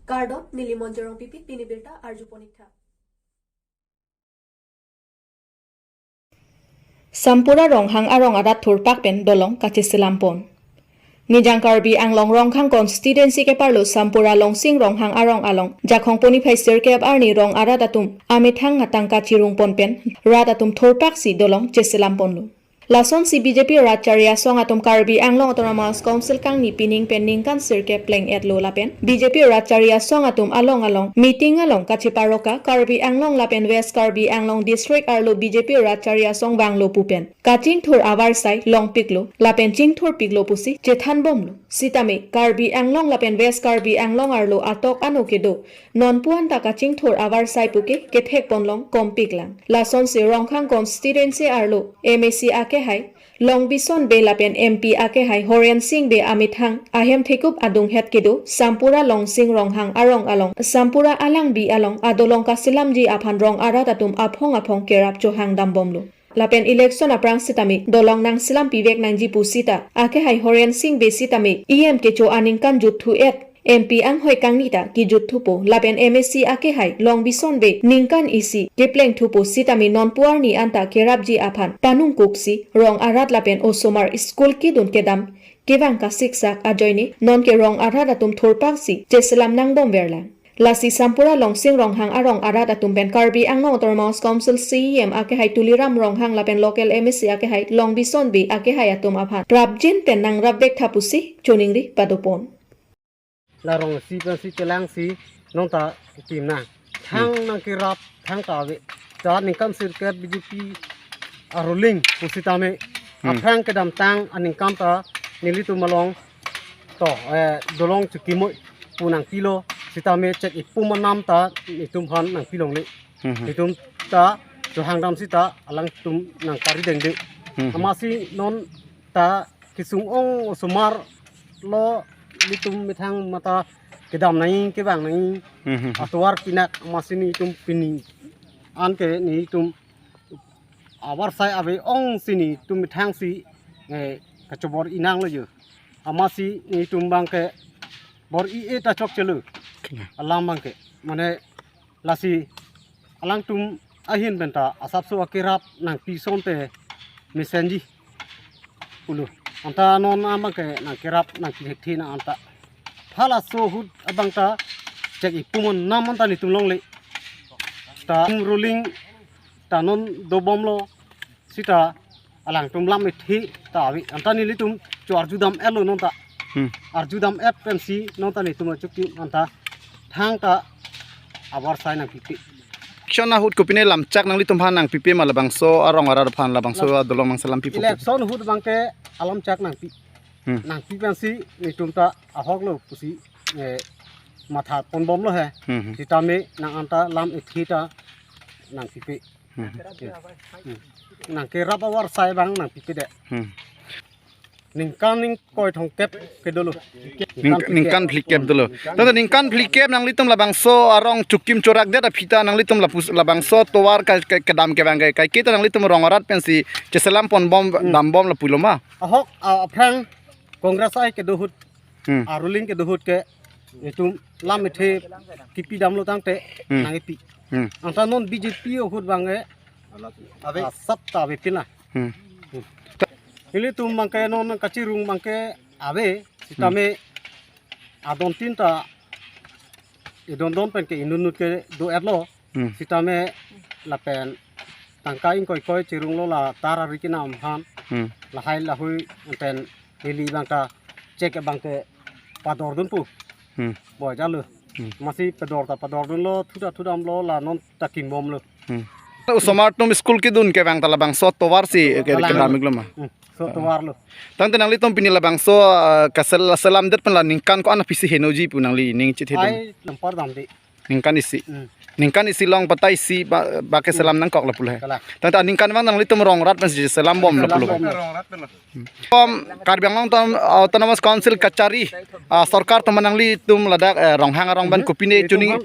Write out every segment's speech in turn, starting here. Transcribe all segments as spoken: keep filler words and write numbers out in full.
Kardom, neli Monjorong Pipi, pini birta arju ponik tha. Sampura Ronghang arong arat thurpak pen dolong kacheselam pon. Nijang Karbi Anglong Ronghang constituency keparlo Sampura Longsing Ronghang arong along Jakhong poni phai sirkep arni rong arat atum amethang atangka chirung pon pen rat atum thurpak si dolong cheselam ponlo. Lasonsi B J P rat chari asong atum Karbi Anglong Autonomous Council kangni pining pen ningkan sirkep pleng-etlo lapen B J P rat chari asong atum along along meeting along kacheparoka Karbi Anglong lapen West Karbi Anglong district arlo B J P rat chari asong vanglo pu pen kachingthur avarsai longpiklo lapen chingthurpiklo pusi chethanbomlo. Sitame Karbi Anglong lapen West Karbi Anglong arlo atok ano kedo nonpu anta kachingthur avarsai puke kethek ponlong kompiklang. Lasonsi Ronghang constituency arlo M A C akehai Longbison Bey lapen M P akehai Horen Sing Bey amethang ahem thekup adunghet kedo Sampura Longsing Ronghang arong along Sampura Alangbi along adolong kaselamji aphan rong arat atum aphong aphong kerap chohang dambomlo. Lapen election aphrang sitame dolong nangselam pivek nangji pusita akehai Horen Sing Bey sitame E M kecho aningkan jutthu-et, M P anghoi kangni ta kejutthupo lapen M A C akehai Longbison Bey ningkan isi keplengthupo sitame nonpu arni anta kerapji aphan panungkuksi rong arat lapen osomar school kedun kedam kevang kasiksak ajoine nonke rong arat atum thurpaksi cheselam nangbomverlang. Lasi Sampura Longsing Ronghang arong arat atum pen Karbi Anglong Autonomous Council C E M akehai Tuliram Ronghang lapen local M A C akehai Longbison Bey akehai atum aphan prapjin pen nangrapvek tha pusi choningri padopon. La rong si pen si chelang si nonta tim nang. Thang nangkerap thangta ave. Ta ningkan sirkep B J P aruling pusitame. Hmm. Aphrang kedamtang aningkan ta nelitum along to, eh, dolong chukimoi pu nangpilo sitame chek ipum anam ta nelitum aphan nangpilongle. Hmm. Nelitum ta chohang dam sita alangtum nangkari dengde. Hmm. Amatsi non ta kesung ong osomar lo nelitum methang mata kedam nangji kevang nangji. Hmm, hmm, hmm. Atovar pinak amatsi nelitum pini anke nelitum avarsai ave ongsi nelitum methangsi, eh, kachobor-i nanglo jo. Amatsi nelitum abangke bor-i-et ta chokchelo. Kena. Alam abangke. Mane lasi alangtum ahin penta asapso akerap nangpi asonte mesenji pulo. Anta non abangke nangkerap nangpi thekthe nang anta. Halaso ahut abang ta chek ipum anam anta nelitum longle. Ta ruling ta non dobomlo sita alangtum lam ithi ta ave. Anta nelitum cho arjudam-etlo nonta. Hmm. Arjudam-et pensi nonta nelitum achukim anta thangta avarsai nangpipe. Election ahut kopine lamchak nanglitum aphan nangpipe ma labangso arong arat aphan labangso adolong nangselam pipo? Election ahut abangke alamchak nangpi. Hmm. Nangpi pensi nelitum ta ahoklo pusi, eh, matha ponbomlo he. Hmm, hmm. Sitame nang anta lam ithi ta nangpipe. Hmm. Hmm. Nangkerap avarsai abang nangpipedet. Hmm. Ningkan ingkoi thomkep kedolo. Ning-, ningkan phlikep dolo. Tangte ningkan phlikep nanglitum labangso arong chukim chorakdet aphi ta nanglitum lapus labangso tovar ka, ka, kedam kevang ke, kaike ta nanglitum rong arat pensi cheselam ponbom, hmm, dambom lapulo ma? Ahok, a, aphrang Congress ai kedo ahut, hmm, aruling kedo ahut ke itum lam ithe kipi damlo tangte, hmm, nangkipi. Hmm. Anta non B J P ahut abangke, ave, asap ta ave pina. Hmm. Hmm. Ilitum abangke non kachirung abangke ave, sitame, hmm, adon tin ta idondon pen ke inutnut kedo-etlo. Hmm. Sitame lapen tangka ingkoikoi chirunglo la tar ari kinam aphan. Hmm. Lahai lahui pen ili abang ta chek abangke padordun pu. Hmm. Boi jalo. Hmm. Amatsi pador ta padordunlo, thuda thudamlo, la nonta kimbomlo. Hmm. Osomar atum school kedun kevang ta labangso tovar si ke, kalang, kedam-iklo ma? Hmm. So tovarlo. Tangte nanglitum pini labangso, ah, kasel-, selamdet pen la ningkan ko-an aphisi henoji pu nangli ning chithedun? Ai, nampar damde. Ningkan isi. Hmm. Ningkan isi along patta isi ba, ba ke, hmm, selam nangkok lapulo he. Kalang. Tangte ningkan abang nanglitum rong arat pensi selambom lapulo. Selambom. Rong arat pen. Hmm. Om Karbi Anglong Auto-, Autonomous Council kachari, ah, sorkar atum nanglitum ladak, eh, Ronghang arong abang, hmm, kopine chuning,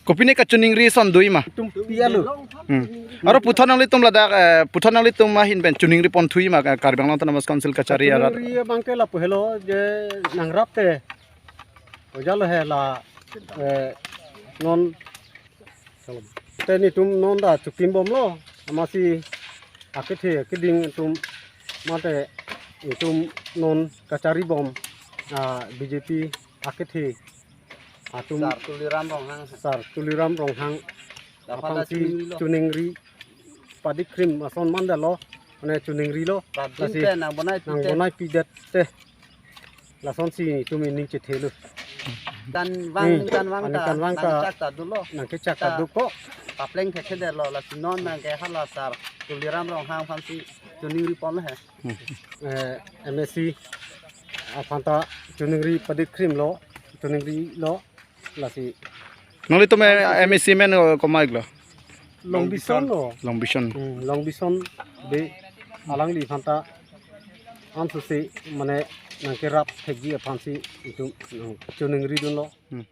kopine kachoningri ason do-i ma? Itum pi-etlo. Hmm. Aro puthot nanglitum ladak, eh, puthot nanglitum ahin pen choningri ponthu-i ma Karbi Anglong Autonomous Council kachari arat? Choningri abangke lapu helo je nangrapte. Ojalo he la Eh, non te netum non ta chokim bomlo, amatsi akethe akeding atum mate netum non kachari bom, ah, B J P akethe atum Sar Tuliram Ronghang. Sar Tuliram Ronghang Lapen aphansi chuningri lo. Chuningri padikrim ason mandalo, mane chuningrilo. Padin lasi te nang bonai nang pite. Bonai pidet te. Lasonsi netum ining chethelo. Dan vang, hmm, dan vang ta, aningkanvang ta nang chak ta dolo. Nang kechak ta ta doko. Papleng thekthedetlo, lasi non nang ke hala Sar Tuliram Ronghang aphansi chuningri ponlo he. Hmm. Eh, M A C aphan ta chuningri padikrimlo, chuningrilo, lasi. Nanglitum, eh, M A C men, eh, komat iklo? Long Bison lo. Long Bison. Hmm, Long Bison Bey, alangliphan ta ansose mane nang kerap thekji aphansi netum, hmm, chuningridunlo. Hmm.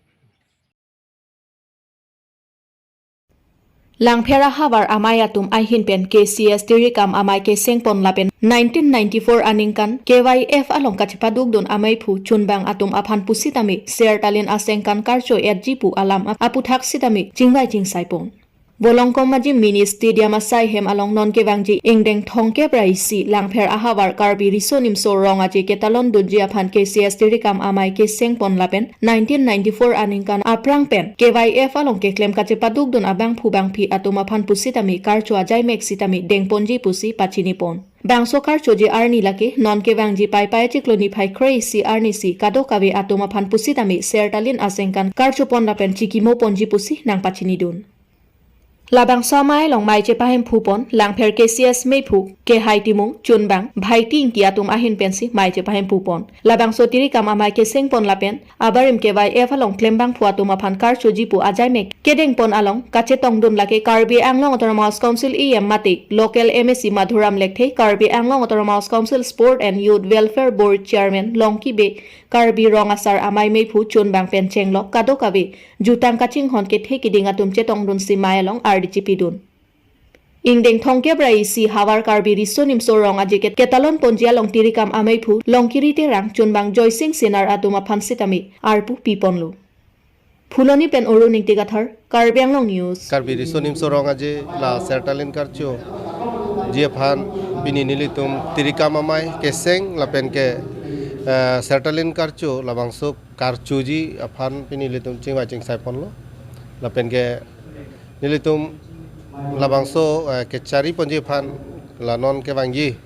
Langpher ahavar amei atum ahin pen K C S tirikam amei keseng pon lapen nineteen ninety-four aningkan K Y F along kachepadukdun ameiphu chunbang atum aphan pusitame Sertalin asengkan karcho etji pu alam ap-, aputhak sitame chingvai chingsai pon. Volongkom Majim Mini Stadium asai hem along non kevangji ingdeng thomkep ra isi Langpher ahavar Karbi Riso Nimso Rong Aje ketalon dunji aphan K C S tirikam amei keseng pon lapen nineteen ninety-four aningkan aphrang pen K Y F along keklem kachepadukdun abangphu bangphi atum aphan pusitame karcho ajaimek sitame dengponji pusi pachini pon. Bangso karchoji arni lake non kevangji Paipai chiklo niphai kre-isi arnisi kadokave atum aphan pusitame Sertalin asengkan karcho pon lapen chikimo ponji pusi nangpachinidun. Labangso amei along mei chepahemphu pon Langpher K C S meiphu Kehai Timung, chunbang Bhaiti Ingti atum ahin pensi mei chepahemphu pon. Labangso tirikam amei keseng pon lapen abarim K Y F along klembangphu atum aphan karchoji pu ajaimek kedeng pon along kachetongdun lake Karbi Anglong Autonomous Council E M mate local M A C Madhuram Lekthe, Karbi Anglong Autonomous Council Sport and Youth Welfare Board Chairman Longki Bey, Karbi Rong Asar Amei meiphu chunbang pen chenglok kadokave jutang kachinghon kethe kiding atum chetongdunsi mei along ardi chipidun. Ingdeng thomkep ra isi havar Karbi Riso Nimso Rong Aje ket-, ketalon ponji along tirikam ameiphu Longkiri Terang, chunbang Joysing Senar atum aphan sitame arpu piponlo. Phuloni pen Arun Ingti Kathar, Karbi Anglong News. Karbi Riso Nimso Rong Aje la Sertalin karchoji aphan pini nelitum tirikam amei keseng lapen ke, eh, Sertalin karcho labangso karchoji aphan pini nelitum chingvai chingsai ponlo. Lapen ke nelitum labangso, eh, kechari ponji aphan la non kevangji,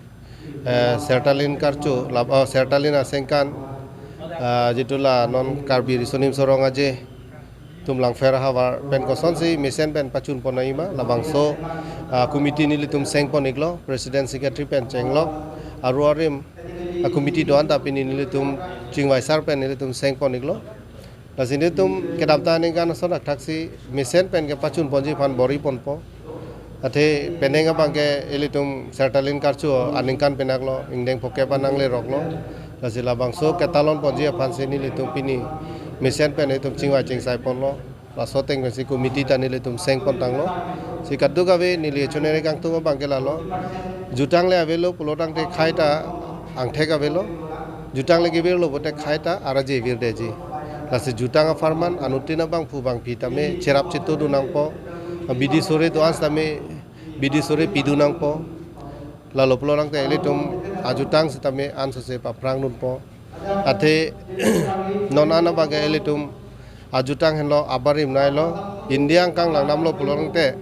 eh, Sertalin karcho, lab-, oh, Sertalin asengkan, eh, jitu la non Karbi Riso Nimso Rong Aje atum Langpher ahavar pen kosonsi mesen pen pachun pon nangji ma, labangso, ah, committee nelitum seng pon iklo, president secretary pen chenglok, aru arim, ah, committee do-an ta pini nelitum chingvai sar pen nelitum seng pon iklo. Lasi nelitum kedamtang aningkan ason akthaksi mesen pen kepachun ponji aphan bor-i ponpo. Athe penang abang ke ilitum Sertalin karcho aningkan penaklo, ingdeng phokep an nangleroklo. Lasi labangso ketalon ponji aphansi nelitum pini mesen pen itum chingvai chingsai ponlo. Laso ateng pensi committee ta nelitum seng pon tanglo. Si kadokave neli chonere kangtung abang ke lalo. Jutang le avelo pulo tangte khei ta angthek avelo. Jutang le kevirlo pulote khei ta araje virdetji. Lasi jutang apharman anuttin abangphu bangphi tame cherap chetodun nangpo. Bidi sore do-an sitame bidi sore pidun nangpo. Lalo pulo tangte ilitum ajutang sitame ansose paphrangdunpo. Athe non an abang ke ilitum ajutang henlo abarim neilo. India angkang langdamlo pulo tangte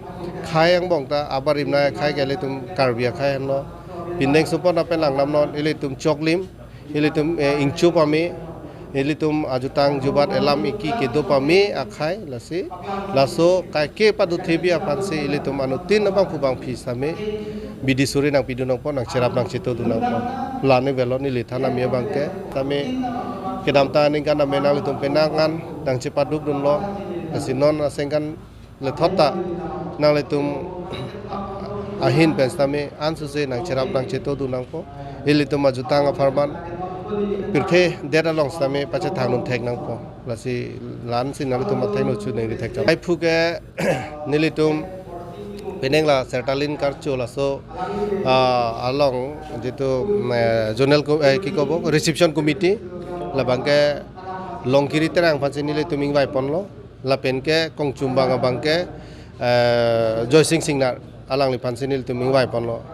khei angbong ta abarim nei akhei ke ilitum Karbi akhei henlo. Pindeng sumpot apen langdamnon ilitum choklim, ilitum, eh, ingchup ame, ilitum ajutang jubat elam iki kedo pame akhei lasi. Laso kaike paduthebi aphansi ilitum anuttin abangphu bangphi sitame bidi sore nangpidun nangpo, nangcherap nangchetodun nangpo. Lani velo neli than ami abang ke. Tame kedamtang aningkan tame nanglitum penang an nangchepadukdunlo. Lasi non asengkan lethot ta nanglitum ahin pen sitame ansose nangcherap nangchetodun nangpo. Ilitum ajutang apharman pirthe det along sitame pachethangdun thek nangpo. Lasi la-ansi nanglitum athengno chuningri thek cham. Aiphu ke nelitum penang la Sertalin karcho laso, ah, along jitu, eh, zonal ko-, eh, ki kobo, reception committee labang ke Longkiri Terang aphansi nelitum ingvai ponlo, lapen ke Kongchumbang abang ke, eh, Joysing Singnar alangliphansi nelitum ingvai ponlo.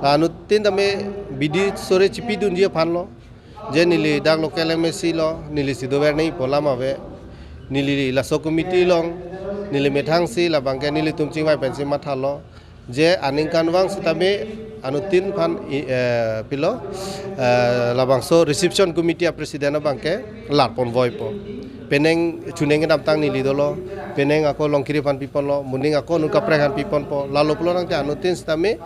La anuttin tame bidi sore chipidunji aphanlo. Je neli dak local M A C lo, neli si dover nangpo alam ave. Neli laso committee along, neli methangsi labang ke nelitum chingvai pensi mathalo. Je aningkanvang sitame anuttin aphan i-, eh, pilo, eh, labangso reception committee a president abang ke lar ponvoipo. Penang chunang kedamtang neli dolo, penang ako Longkiri aphan piponlo, moning ako anut kaprek aphan piponpo. Lalo pulo nangte anuttin sitame,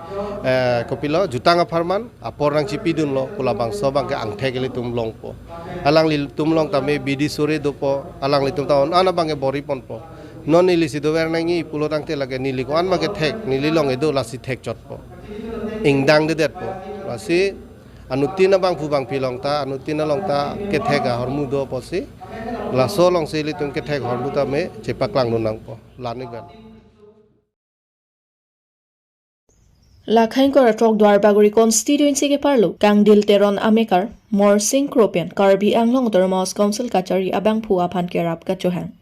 eh, kopilo, jutang apharman apor nangchipidunlo pu labangso abang ke angthek ilitum longpo. Alanglitum along tame bidi sore dopo, alanglitum ta on an abang ke bor-i ponpo. Non neli si dover nangji pulo tangte lake neli ko-an ma kethek, neli along kedo lasi thekchotpo. Ingdangdedetpo. Lasi anuttin abangphu bangphi along ta, anuttin along ta kethek ahormu do apotsi, laso alongsi ilitum kethek ahormu tame chepaklangdun nangpo. La-an ik pen. Lakha ingkoi ra throk Duarbagori constituency keparlo Kangdil Teron amekar Morsing Kro pen Karbi Anglong Autonomous Council kachari abangphu aphan kerap kachohang.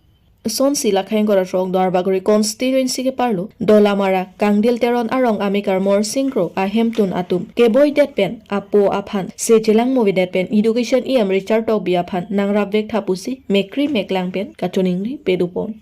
Sonsi lakha ingkoi ra throk Duarbagori constituency keparlo Dolamara Kangdil Teron arong amekar Morsing Kro ahemtun atum keboidet pen apo aphan se chelang movedet pen Education E M Richard Tokbi aphan nangrapvek tha pusi mekri meklang pen kachoningri pedopon.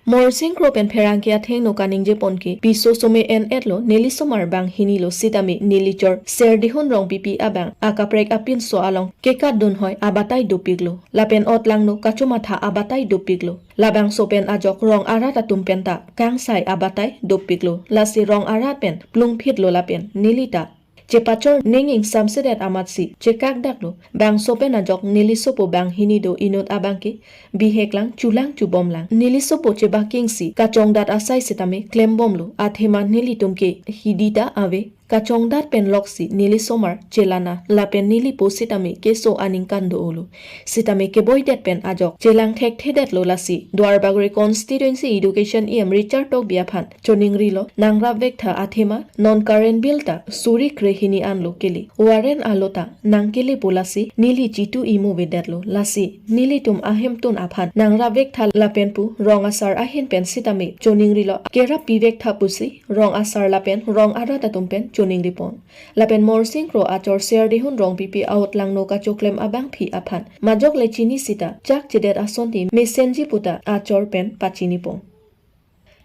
Morsing Kro pen pherangke athengno kaningje pon ke piso some en-etlo, neli somar bang hini lo sitame neli chor Serdihun Rongpipi abang akaprek apinso along kekatdun hoi abatai dopiklo. Lapen otlangno kachomatha abatai dopiklo. Labangso pen ajok rong arat atum penta kangsai abatai dopiklo. Lasi rong arat pen plungphitlo lapen neli ta chepachor ning ingsamsedet amatsi chekakdaklo. Bangso pen ajok neli sopo bang hini do inut abang ke biheklang, chulang chubomlang. Neli sopo chebakingsi kachongdat asai sitame klembomlo. Athema nelitum ke hidi ta ave. Kachongdat pen loksi neli somar chelana lapen neli po sitame keso aningkan do-olo. Sitame keboidet pen ajok chelang thekthedetlo lasi Duarbagori constituency Education E M Richard Tokbi aphan choningrilo, nangrapvek tha athema non current bill ta suri krehini anlo kele. Warrant alo ta nangkele pu lasi neli chitu-i movedetlo. Lasi nelitum ahemtun aphan nangrapvek tha lapen pu rong asar ahin pen sitame choningrilo, kerap pivek tha pusi rong asar lapen rong arat atum pen choningripon. Lapen Morsing Kro achor Serdihun Rongpipi aotlangno kachoklem abangpi aphan majok le chini sita chakchedet asonti mesenji puta achor pen pachinipon.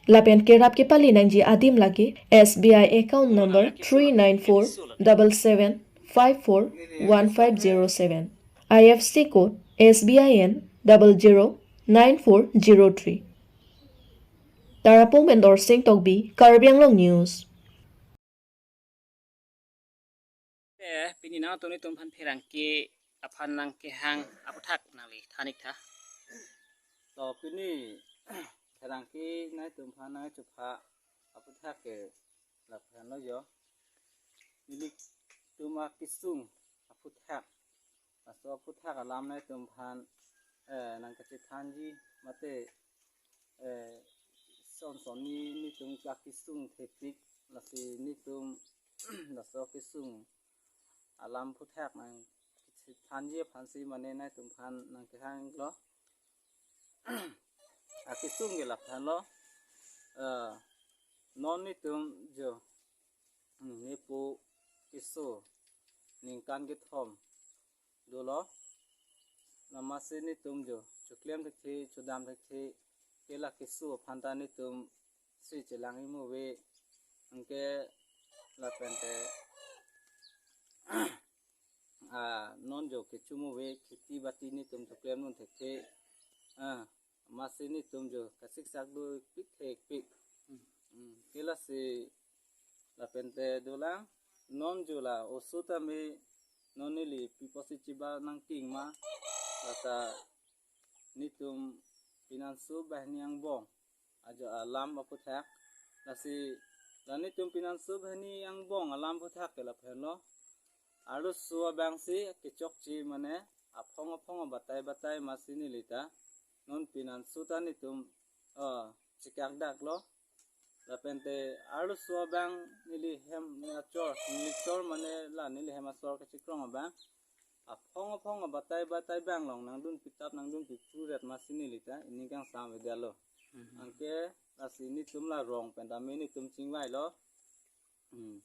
Lapen kerap kepali nangji adim lake S B I account number three nine four double seven five four one five zero seven, I F S C code S B I N double zero nine four zero three. Tarapung pen Dorsing Tokbi, Karbi Anglong News. Eh, pini nangtum nelitum aphan pherangke aphan nangkehang aputhak nangli than-ik tha. To pini pherangke nangtum aphan nangchupha aputhak ke lapulo jo. Nelitum akesung aputhak. Laso aputhak alam nangtum aphan, eh, nangkachethanji mate, eh, son son ni nelitum akesung thepik, lasi nelitum laso kesung alam aputhak nangkachethanji aphansi mane nangtum aphan nangkehanglo. Akesung ke lapulo, eh, non nelitum jo, hmm, nepo keso ningkan kethom dolo. Amatsi nelitum jo choklem thekthe, chodam thekthe, ke la keso aphan ta nelitum si chelang-i move, anke lapen te, ah, non jo kecho move, kheti bati nelitum choklemdun thekthe, ah, amatsi nelitum jo kasiksak dopik thepik. Hmm, ke lasi lapen te dolang, non jo la oso tame non neli pi apotsi chiba nangking ma, lata nelitum pinanso banghini angbong ajo alam aputhak. Lasi la nelitum pinanso banghini angbong alam aputhak ke lapulo. Arloso abangsi kechokche mane aphong aphong abatai batai amatsi neli ta non pinanso ta nelitum, eh, chekakdaklo. Lapen te arloso abang neli hem achor, neli chor mane la neli hem asor kachikrong abang. Aphong aphong abatai batai bang along nangdun pitap nangdun pipuret masi neli ta ining kangsam avedetlo. Mhm. Anke lasi netum la rong pen tame netum chingvailo. Hmm.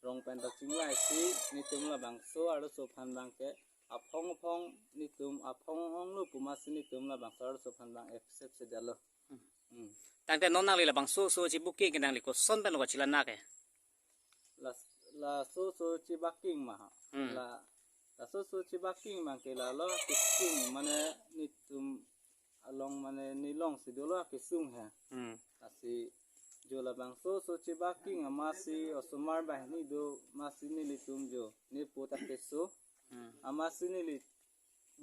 Rong pen ta chingvaisi netum labangso arloso aphan abangke aphong aphong netum aphong onglo pu masi netum labangso arloso aphan abang accept si detlo. Hmm. Hmm. Tangte non nangli labangso oso chibooking ke nangli koson pen lo kachilang na ke? La, laso oso chibooking ma. Hmm. La, laso oso chibooking abangke lalo kesung mane netum along mane nelong si dolo kesung he. Hmm. Lasi jo labangso oso chibooking amatsi osomar banghini do masi nelitum jo ne po ta keso. Hmm. Amatsi neli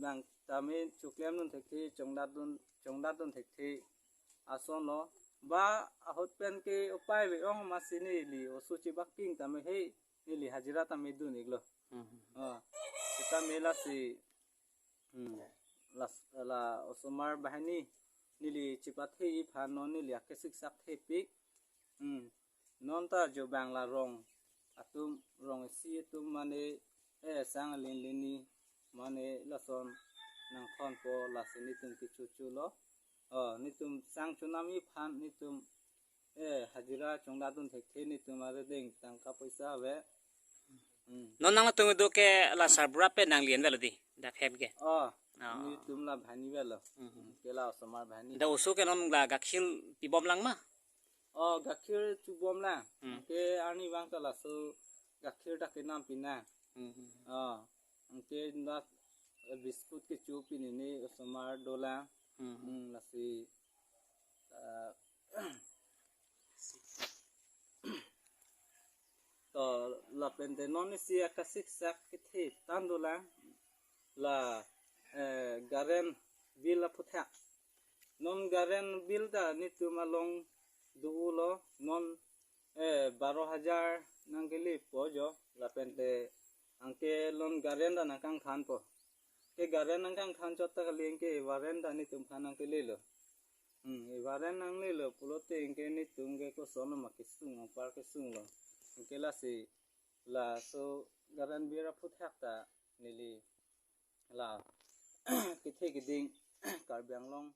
bang tame choklemdun thekthe chongdatdun chongdatdun thekthe asonlo. Ba ahut pen ke upai ave ong masi neli oso chibooking tame he neli hajira tame dun-iklo. Hmm. Oh, seta me lasi, hmm, las-, la osomar banghini neli chipathe-i aphan non neli akesik sak thepik. Hmm. Non ta jo bang la rong atum rong isi atum mane, eh, sang alin lini mane lason nangthonpo lasi netum kechocholo. Oh, netum sang chonamji aphan netum, eh, hajira chongdatdun thekthe netum arideng tangka poisa ave. Hmm. Non nangtum do ke la sarbura pen nangli-en avelo di, dak hem ke? Oh, oh, netum la banghini avelo. Hmm. Ke la osomar banghini. Dak oso ke non la gakhir pibomlang ma? Oh, gakhir chubomlang. Hmm. Anke arni abang ta laso gakhir ta kenam pinang. Hmm. Oh, anke dak, eh, biscuit kecho pini ne osomar dolang. Hmm. Hmm, lasi, eh, to lapen te non isi akesik sak kethe tang dolang la, eh, current bill aphuthak. Non current bill ta netum along do-olo non, eh, baro hajar nangkelepo jo lapen te anke non current ta nangkangthanpo. Ke current nangkangthan chot ta kali anke current ta netum aphan nangkelelo. Hmm, current nanglelo pulote anke netum ke kosonlo ma kesung, anpar kesunglo. Anke lasi laso current bill aphuthak ta neli la kethe keding Karbi Anglong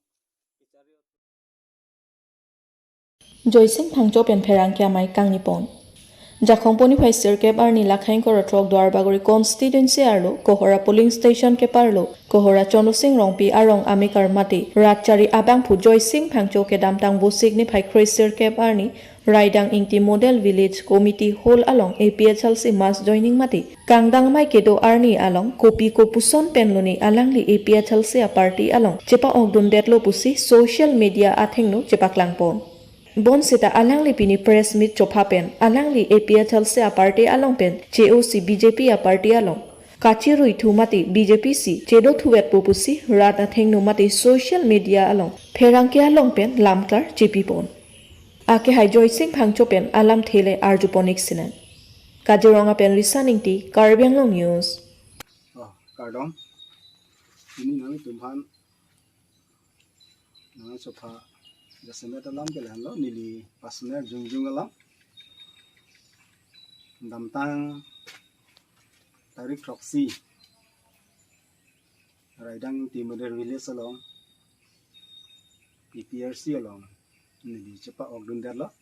kechari. Joysing Phangcho pen pherangke amei kangnipon. Jakhong poni phai sirkep arni lakhai ingkoi ra throk Duarbagori constituency arlo Kohora polling station keparlo Kohora Chondro Sing Rongpi arong amekar mate rat chari abangphu Joysing Phangcho kedamtang Vosik niphai kre sirkep arni Raidang Ingti Model Village Committee Hall along A P H L C mass joining mate kangdang amei kedo arni along kopi kopuson pen lone alangli A P H L C a-party along chepa-okdundetlo pusi social media athengno chepaklangpon. Bonseta alangli pini press meet chopha pen alangli A P H L C a-party along pen che-osi B J P a-party along kachiruithu mate B J P si chedothuvetpo pusi rat athengno mate social media along pherangke along pen lamklar chepipon. Akehai Joysing Phangcho pen alamthe le arjupon-ik sinen. Kaziranga pen Risan Ingti, Karbi Anglong News. Oh, kardom. Pini nangtum aphan nangchopha jasemet alam ke lahenlo, neli personal jongjong alam. Damtang tarik throksi Raidang Ingti Model Village along A P H L C along neli chepa-okdundetlo.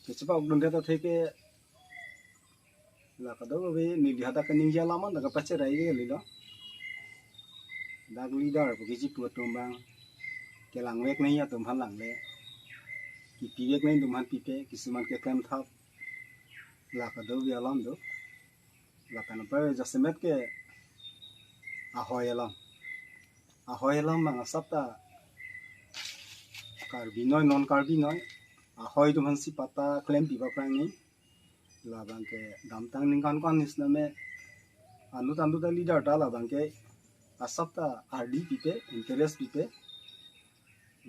Che chepa-okdundet atheke la kadokave neli hadak kaningje alam an dak kapacherai ke lilo. Dak leader pu kechipu atum abang kelangvek nangji atum aphan langle, kepivek nangji atum aphan pipe, kisuman keklemthap, la kadokave alam do. Lapen apar jasemet ke ahoi alam. Ahoi alam abang asap ta Karbi noi, non Karbi noi, ahoi atum aphansi patta klempi paprang ni. Labang ke damtang ningkan ko-an ni sitame anut anut a-leader ta labang ke asap ta ardi pipe, interest pipe.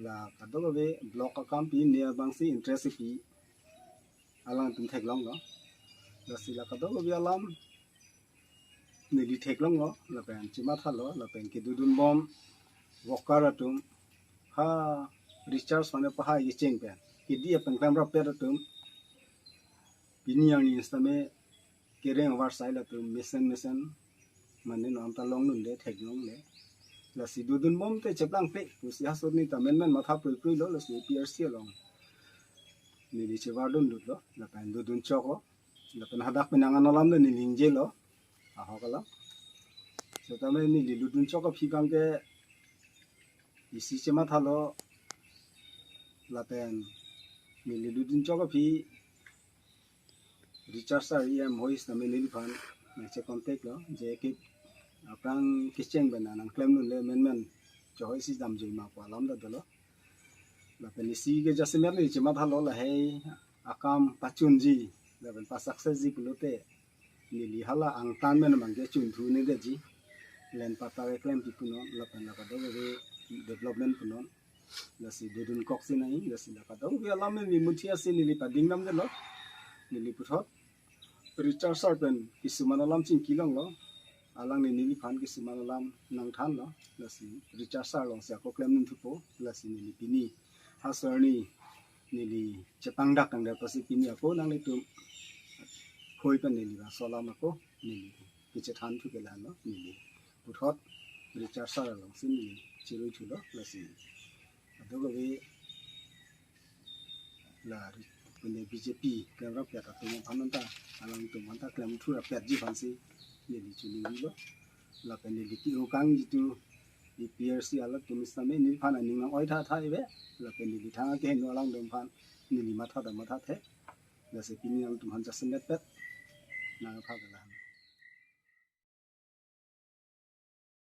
La kadokave block akam pi ne abangsi interest pi alangtum theklonglo. Lasi la kadokave alam neli theklonglo, lapen chemathalo, lapen kedodunbom worker atum ha recharge mane pahai kecheng pen kedi apen klemrappet atum pini arni sitame Kereng avarsai latum mesen mesen mane non ta longlunde theklongle. Lasi dodunbom te cheplangple pusi hasor ni ta menmen matha pruipruilo, lasi A P R C along neli chevardun dutlo, lapen dodun choklo, lapen hadak penang an alam le neli ningjelo, ahok alam. Setame neli lutdun chok aphi abangke isi chemathalo, lapen neli lutdun chok aphi Richard sir E M Hois tame neliphan nangche contact lo, je ke aphrang kecheng pen nangklemdunle menmen chohoi si damjoi ma pu alam ta dolo. Lapen isi ke jasemet neli chemathalo lahei akam pachunji lapen pa success ji pulote neli hala angtan men abangke chunthu ne detji, land patta keklem pi punon lapen la kadokave development punon. Lasi dodun kok si nai, lasi la kadokave alam neli muthi asi neli pading namdelo. Neli puthot Richard sir pen kisuman alam chingki longlo. Alangli neliphan kisuman alam nangthanlo. Lasi Richard sir alongsi ako klemdun thupo. Lasi neli pini hasor ni neli chepangdak tangdet pasi pini ako nanglitum khoi pen neli bangso alam ako neli kechethan thu ke la-anlo. Neli puthot Richard sir alongsi neli chirui thulo, lasi kadokave la ri-, pune B J P klemrap ya atum aphan ta, alangtum aphan ta klem thu rapetji aphansi neli choningri lo. Lapen neli ke-o kangji tu A P R C alatum sitame neliphan aning nang-oi tha tha ive. Lapen neli thang akeheno alangtum aphan neli matha ta matha the. Lasi pini alangtum aphan jasemet pet nangpha ke la.